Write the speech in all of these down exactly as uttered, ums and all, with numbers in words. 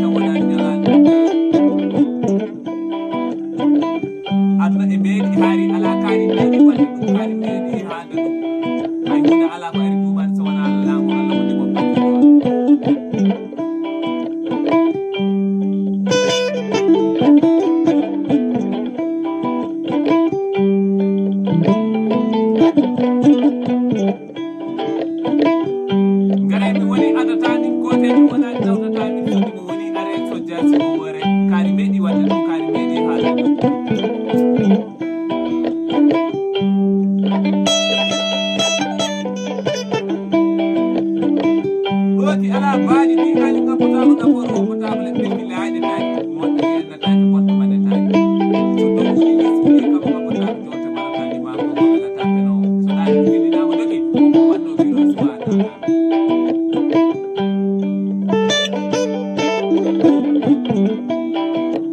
taw wonani ñalaande. Aduna e mbeeɗi haari alaa kaari mbeeɗi waɗde ɗum, kaari mbeeɗi haade ɗum. Hay huunde alaa ko ari duuɓaani so wonaa laamu Allah wonde ko bakkiɗo. Ngaray mi woni adata min gootel, mi wonani nawtata min, so mi woni are, so jaasi o wore. Kaari meeɗi waɗde ɗum, kaari meeɗi haalde ɗum. Ɗooki alaa baaɗi ɗi, ali ngabbotaako, ngabbotaako, le ɓe mi laaɗe taaki, moɗɗe yennataake, moɗɗe maɗetaake. So ɗum woni yeeso woni kam ngabbotaako, joote mara tandi maa ko wala tapeno. So ɗaani windinaama dogi, ko ko wanno biro suwa ɗaana.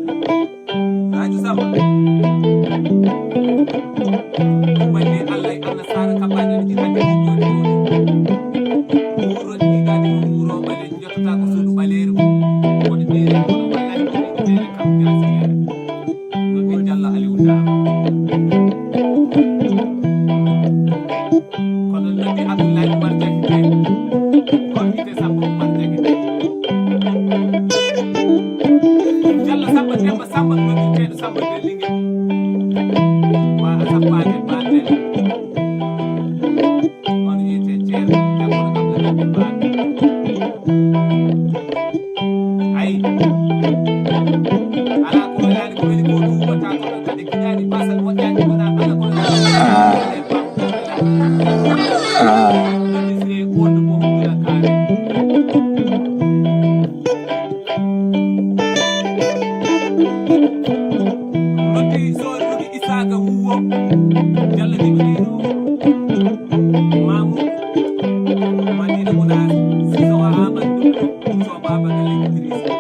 Sadio Samba. Ɗum waɗi Allah e Allah Sara Kaba nani ki hande ɗum ɗo ɗo. Wuro ɗiɗaɗi mo wuro ɓale jottata ko suudu ɓaleeru. Woni ɓeere kono wallahi ko ɓeere kam jaasi ɓeere. Noddi Jallo Aliou Ndaa. Kono noddi Abdoulaye Oumar Diakité. Kon wiyete Samba Oumar Diakité. Jallo Samba Demba Samba noddirteeɗo Samba Dellinge. Wa a Samba Demba Dellinge. On wiyete Ceerno Demba Abdoulaye Ba. Ayi. Alaa ko welaani ko weli ko ɗum wota ko ɗon kadi kiñaani basal moƴƴaani wona ala ko welaani. Noddi soor noddi Isaaga Wuwo. Jalla Jibriilu. Maamu. Madina Munaas. Siso wa Amadou. So Baba Galle Idrissa.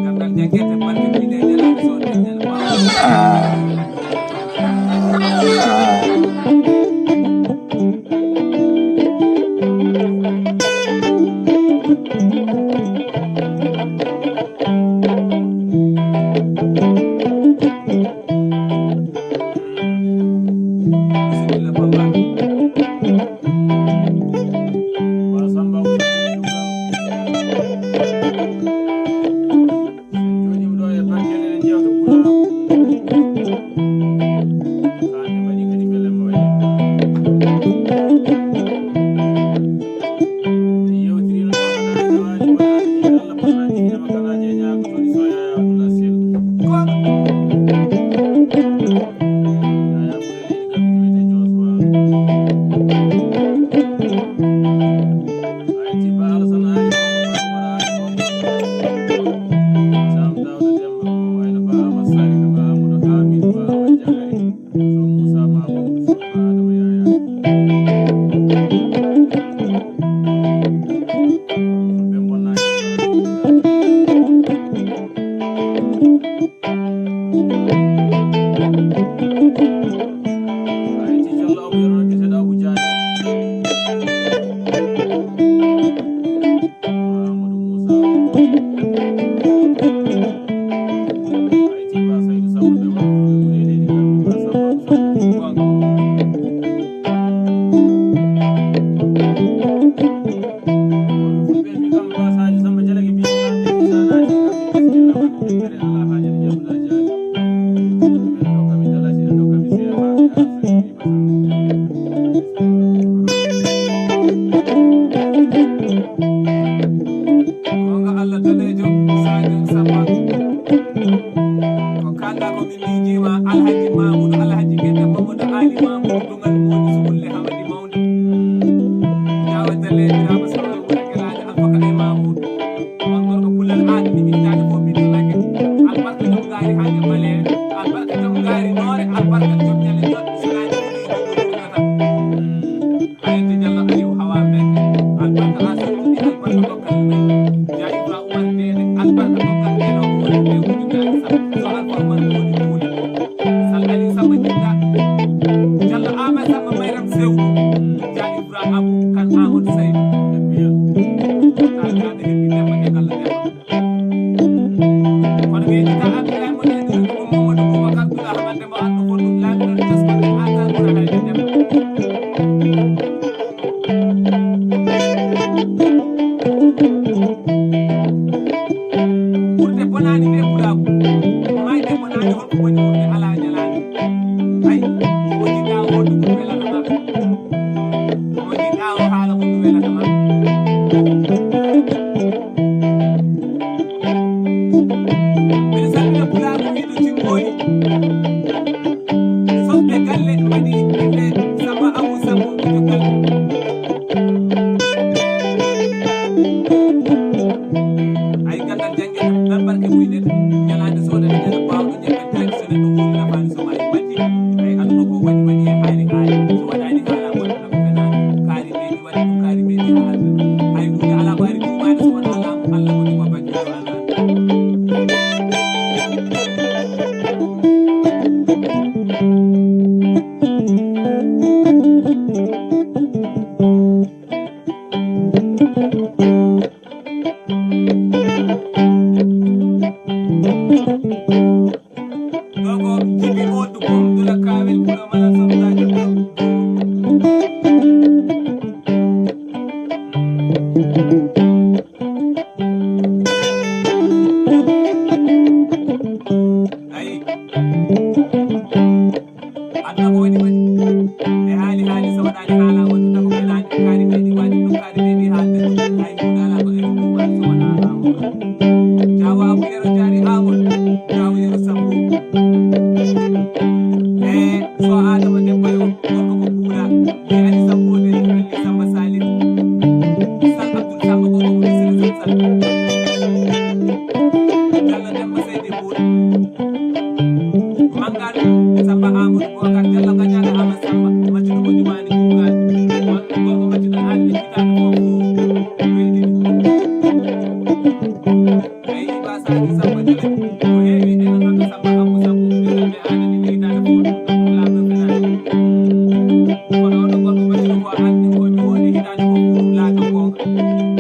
Gandal jaggete barke mi de ñalaande so de ñal. Bisimilla, Baba. Wa Samba ko Sen jooɗiima ɗo e barkeɗe ɗe jewte Pulaar. Kaa nde mbaɗi kadi belle mo waɗi. Yewtirino ɗo ko naati nawaani ko naati Allah ko naati ina makka naati e ñaago toni soya Abdoulaye Sel. Yaya Bouré Leydi Gabi to wiyete Jooswa. Ayti Ba Alasan Aali Bongo Ba Umar Aali Bongo. Sam Dawda Demba ko wayno Ba Amadou Sali ka Ba Amadou Hamidou Ba Amadou Jagari. So Moussa Mamoudou, so Ba Adama Yaya. Fulɓe bonnaaki. Ayti Jallo Abou Yero, biyeteeɗo Abou Diané. Amadou Moussa. Ayti Ba Saydou Samb ɓe wonɓe fulɓe ɓuri e leydi Gambie, Ba Samba Abou Samb. Wonɓe fulɓe mbi kam Ba Sadio Samba Jalagi mbi kam ɓe misanaji kam ɓe miskina ɓe tere ala hajati jaɓuɗa jaali. Ɓe ɗo kami dalasi ɗo kami seema ɓe arsani. Goonga Allah daneejo Sadio Samba. Ko kaalɗa ko min miijiima Alhaji Mamoudou Alhaji Gedda Mamadou Ali Mamoudou Dungal Moodi Sugulle Hamadi Mawnde. Jaawa Delle Biraama Samba Wuro Gelaajo Alfaka e Mamoudou. On gorko pullal aadi ni mi hitaande fof mbiɗi nagge. Albarka jom ngaari haa nge ɓaleere. Albarka jom ngaari noore. Albarka jom ñale jooɗ. Sinaani ko ɗum ko ɗum wurnata. Hayde Jallo Aliou Hawa Mbeng. Albarka Asou Tini. Albarka Bokkal Mbeng. Jaayi Ba Umar Dede. Albarka Bokkal Mbeng. Ko woni ɓe wujudaaji Sal. So Alfa Umar woni kuule. Sal Aliou Sal. Jallo Ama Samba Mayram Sew, Dia Ibra Abu Kan Amadou Seydou. Taal kaa ɓe heɓi Demba e Kalla Demba. Kono mi yejjita Abdoulaye Moɗeɗo Mamadou Boubacar Dula Hamande mo Arɗo Fondu Laamiɗo Taskorde Atar Ɓura Hayde Demba. Ɓurde bonaani nde pulaagu. Maayde bonaani holko woni ɓurde alaa ñalaande. Ay, ko jiɗɗa o holko ɗum welata ma. Ko jiɗɗa o haala ko ɗum welata ma. Mbiɗa salmina pulaagu wiɗo Cimmooji. Sosɓe galle mbaɗi ɓiɓɓe Samba Abu Sambo ko jokkal. Ay gandal jangge nan barke muyde. Ñalaande soodani ñande bawɗo ñande taji so neɗɗo woni nafaani so maayi majji. Ay aduna ko waɗi waɗi e haali haali so waɗaani haala wonde nafa fenaani. Kaari ɓe Waɗi ɗum kaari meɗi haalde. Hay huunde alaa ko ari tuumaade so wonaa laamu Allah woni mo bajjo Allah. Ɗo ko jibi wondu gomdula kaawel ɓura mala samdaaji ɗo. Ayi. Aduna ko waɗi waɗi. E haali haali so waɗaani haala wonde tako fenaani kaari meɗi waɗi ɗum kaari meɗi haalde ɗum. Hay huunde alaa ko ene tuumaade so wonaa laamu. Jaawo Abu Yero jaari Aamol. Jaawo Yero Sambo. E so Adama Demba yo gorko ko Buula. Mi ari Sambo de Samba Salim. Sal Abdul Samba ko ko Misira Sal Sal. Jalla Demba Seydi Buula. Manngal Samba Amadou Bokar Jallo Gajaga Amadou Samba, maccuɗo mo Jumaani Kuugal. Gorko maccuɗo aadde hitaande fof ko welɗini. Eyi, Iba Sadi Samba Jale, ko heewi ene nodda Samba Abu Samba, Jale ɓe aadani mi hitaande fof ɗum ɗum laamɗo fenaani. Kono oɗo gorko maccuɗo ko aadni ko mi woni hitaande fof ɗum laata goonga.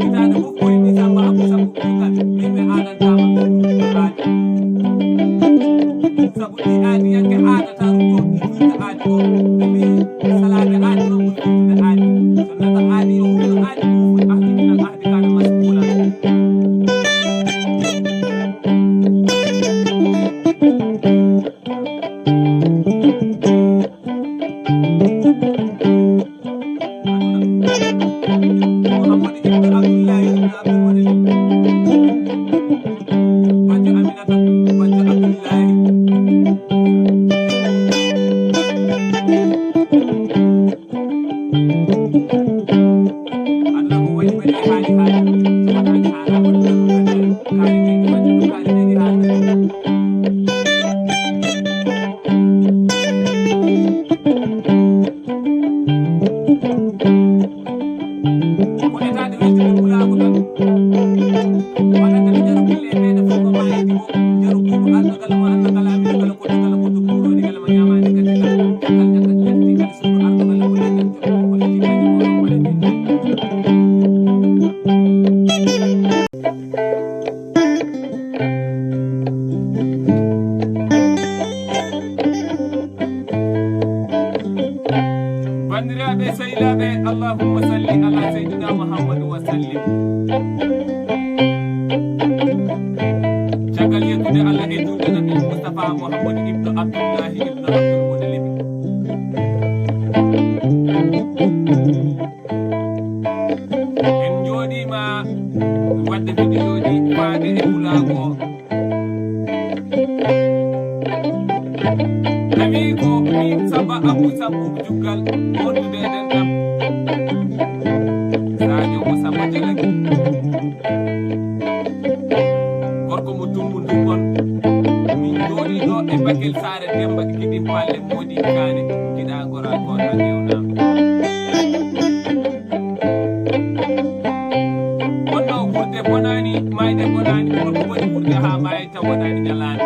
Hitaande fof ko yimɓe Samba Abu Samba. Ɗum kam, min mi aadantaama ko ɗum ko aadi. Sabu ɗi aadiyanke aadata ɗum ko ɗum ɗum ko aadi o. Ɓe mbi salaade aadi noon ko ɗum ɗum aadi. So neɗɗo aadi yo huuɗo aadi ko ɗum ahdi ɗum ahdi kaɗo maskuula. Muhammad ibn Abdullahi ibn Abdul Muttalib. Bajjo Aminata, bajjo Abdullahi. Aduna ko waɗi waɗi haali haali. So waɗaani haala, waɗi ko kaari, kaari, kaari, kaari, kaari, kaari, kaari. Ko etaade weltude pulaagu tan. Waɗata ɓe jaru pille e meɗe fof ko maayde ko. Jaru buubu arɗo kala mo arɗo kala amino kala koɗo kala koɗo kuurooni kala mo ñaamaani kadi kala. Jakkal jakkal jatti kadi suudu arɗo kala mo leñol kala ko leñi kadi mo ɗo mo leñi. Banndiraaɓe sehilaaɓe, allahumma salli ala seydina Muhammadu wa sallim. Caggal yettude Allah e juulde Nabi Mustafa Muhammadu ibnu Abdullahi ibnu Abdul Muttalib. En njooɗiima waɗde vidéo ji faade e pulaagu o. Tawi ko min Samba Abu Sambu Juggal wondude e dental. Sadio mo Samba Jalagi. Gorko mo Tumbu Ndumbon. Min njooɗii ɗo e Bakel Saare Demba Kiɗin Palle Moodi Kaane. Kiɗa gora gora newna. Wonno wuurde bonaani, maayde bonaani, wonko woni wuurde haa maaye taw wonaani ñalaande.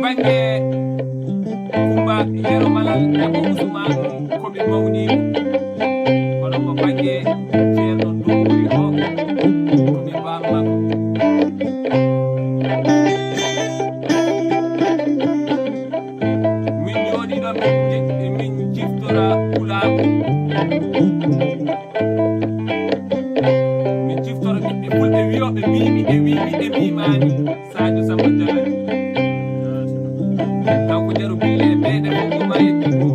Bannge Kumba Yero Malal e mo Usmaan ko mi mawniimo. Kono mo bannge Ceerno Nduuri o ko mi bammakko. Min jooɗii ɗo min, min ciftora pulaaku. Min ciftora ɓiɓɓe fulɓe wiyooɓe miimi e wiimi e miimaani. Sadio Samba Jalañ. Kanko Jaro Bille e Beede fof ko maayo Bikko.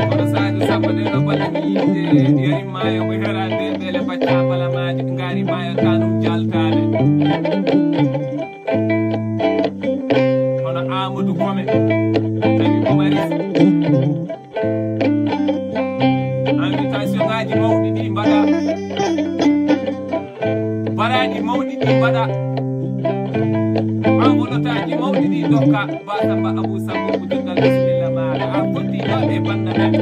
Kono Sadio Samba nde ɗo balɗe mi yiide yari maayo mo heraande beele bacca balamaaji ngaari maayo kanum jaltaade. Hono Amadou Kome, tawi Omaris. Invitation ŋaaji mawɗi ɗi mbaɗa. Baraaji mawɗi ɗi mbaɗa. Enveloppeaaji mawɗi ɗi ndokka. Ba Samba Abou Sambo ko joggal bisimilla maaɗa. A fotti ɗo e bannda men.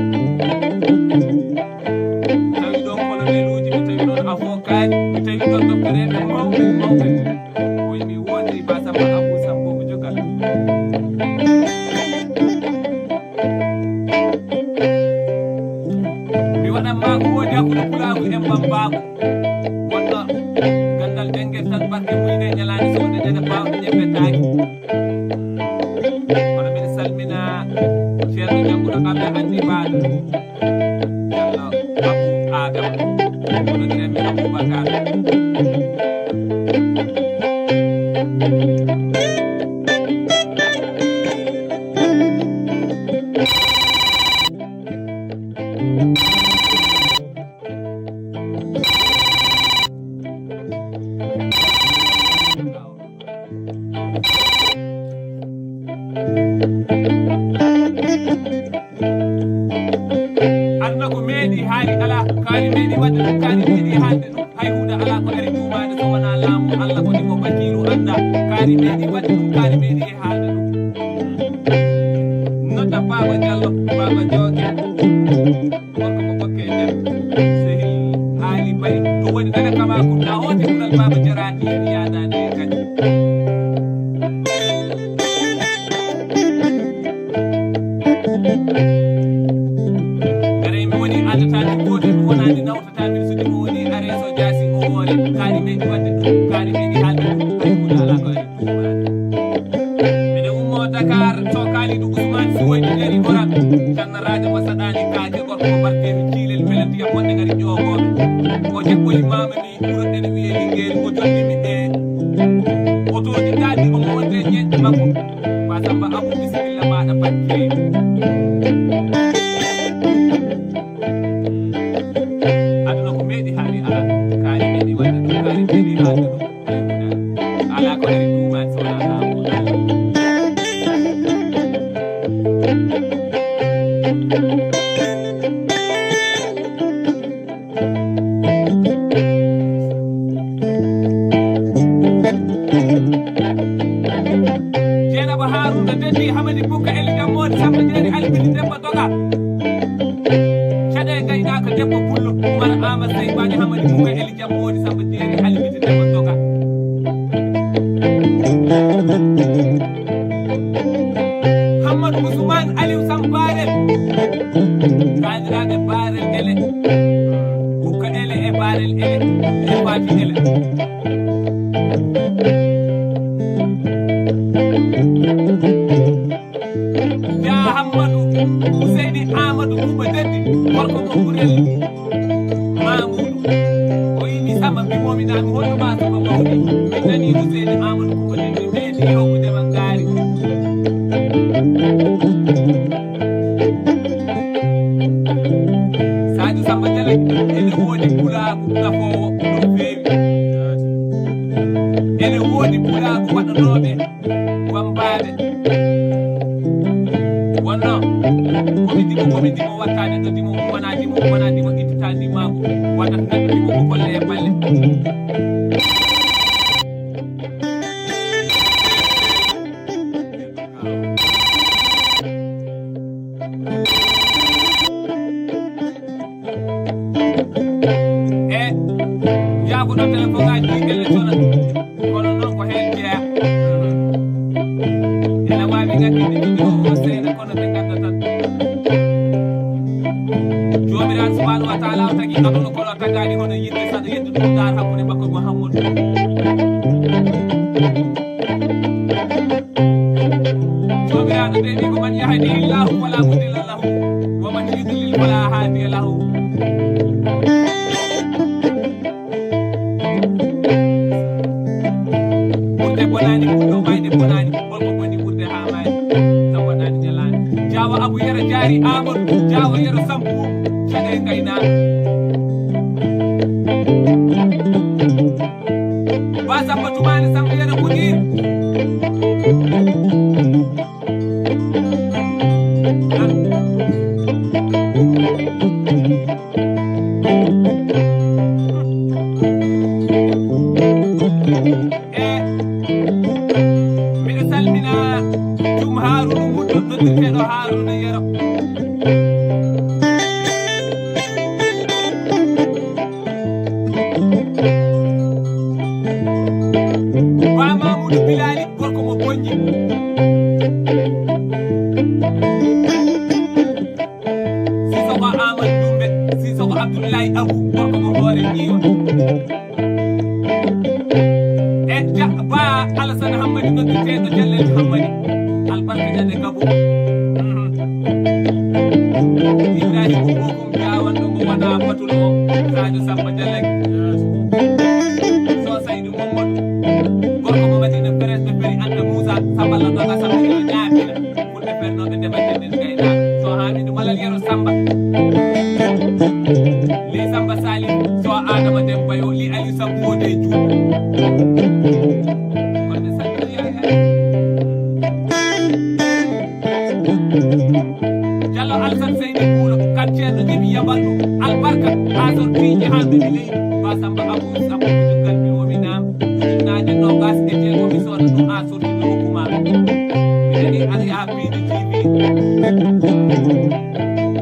Tawi ɗon koloneluuji, mi tawi ɗon avocaaji, mi tawi ɗon doktoreeɓe mawɓe, mawɓe. Oy, mi wondi Ba Samba Abou Sambo ko joggal. Mi waɗan maa ko woodi hakkunde pulaagu e mbambaagu. Wonno ganndal janngirtal barke muyde ñalaande soode dene baawɗe ñebbe taaki. Kono mbiɗa salmina Ceerno Jannguɗo Kamɓe Anndi Baaɗo. Ceerno Abu Adama. Kono ɗiɗen mi Abubakar. Aduna ko meeɗi haali alaa, kaari meeɗi waɗde ɗum, kaari meeɗi haalde ɗum, hay huunde alaa ko ari duumaade so wonaa laamu Allah ko ɗimo bakiiru annda, kaari meeɗi waɗde ɗum, kaari meeɗi e haalde ɗum. Nodda Baaba Jallo, Baaba Jooke. Gorko mo Bokke e nder sehil Aali Bari. Ɗum woni daga kama kunna hooti kunal Baaba Jaraani yaadaade e kañum. Garay mi woni addata min gootel, mi wonaani nawtata min sudi mo woni areeso jaasi o woore. Kaari meeɗi waɗde ɗum, kaari meeɗi haalde ɗum, hay huunde alaa ko ari duumaade. Miɗo ummoo Dakar to Kaalidu Usmaan Suwayji ƴeeri goram. Canna raade mo saɗaani kaake gorko mo barkeeru ciilel mbele ndiyam wonde ngari ƴoogooɓe. O jekkoli maama mi wuro ene wiyee Lingeeri, o jolni mi e otooji daɗɗi omo wonde e ñeeñɗe makko. Ba Samba Abu bisimilla maaɗa batte. Aduna ko meeɗi haali alaa, kaari meeɗi waɗde ɗum, kaari meeɗi haalde ɗum. Alaa ko ari duumaani so wonaa laamu Allah. Jeenaba Haaruna Deddi Hamadi Bukka Eli Dammoodi Samba Jeeri Ali Bini Demba Doga. Caɗe gaynaaka debbo pullo Umar Ama Sey Bani Hamadi Bukka Eli Jammoodi Samba Jeeri Ali Bini Demba Doga. Hammadu Usman Aliou Sam Barel. Kaaniraaɓe Barel Ele. Bukka Ele e Barel Ele. E Fati Ele. Jaa Hammadu Useyni Aamadu Kuba Deddi, gorko mo Burel Maamuudu. O yimi Samba mbimomi naa mi hollu ma Samba mawni. Min nani Useyni Aamadu Kuba Deddi meeɗi yewtude ma ngaari. Sadio Samba Jalañ, ene woodi pulaagu nafoowo no feewi. Ene woodi pulaagu waɗanooɓe wambaaɓe. Wonno, komi dimo, komi dimo, wattaade ɗo dimo, wona dimo, wona dimo, ittita ndimaagu, waɗata neɗɗo dimo ko golle e balle. E jaabuɗo telefoŋaaji ɗi ɓelle sona, kono noon ko heen jeyaa. Ani kullo mayde bonani, holko boni ɓurde haa mayde? Taw waɗani ñalaande. Jaawa Abu Yero jaari Amadou, Jaawa Yero Sambu, caɗe ngaynaaka. Ba Samba Tumani Samba Yero Kudir. E, miɗo salmina Jum Haruna Muddo, noddirteeɗo Haruna Yero. Ba Mamoudou Bilali, gorko mo Bonji. Sisoko Amadou Dumbe, Sisoko Abdoulaye Abou, gorko mo Hoore Ñiiwa. E ja-, Ba Alassane Hammadi, noddirteeɗo Jallel Hammadi. Albarka Ñande Gabo. Mhm. Ibrahima Bokum Jaawanɗo mo wona Batulo, Sadio Samba Jalak. So Saydu Mamadou, gorko mo Madina Feres, ɓe feri Anta Moussa, Samba Lamɗo, Samba Jalak, ñaamina. Fulɓe fernooɓe ndema jannde ngaynaaka. So Hamidou Malal Yero Samba. Li Samba Salim, so Adama Demba yo, li Aliou Sambo de Diouf. Kono ɓe salmina yaay hay. Jallo Alassane Seydi Kuulo, kan Ceerno Jibi Yabaɗo, albarka, asor tiiñi haa mbiɗi leydi, Ba Samba Abou, Samba Kuulo, kalmi womi naam, ujunnaaje noogaas e jeego, mi sooda ɗum haa sorti mi hokku ma. Mi nani ari haa P D T V.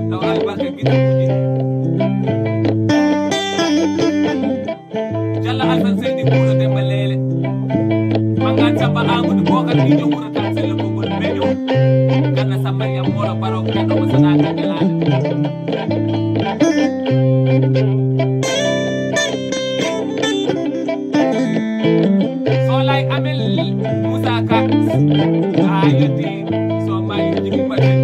Taw albarka giɗo kuuji. Jalla Alsan Seydi Kuulo Demba Leele. Manga Samba Amadou Bokar Mijo wuro tan sella kongol bejo. Ganna Samba Yam Molo Baro Kendo mo Sana Kandela. Solay Amel Moussa Ka. Ayati. So mali jigi batin.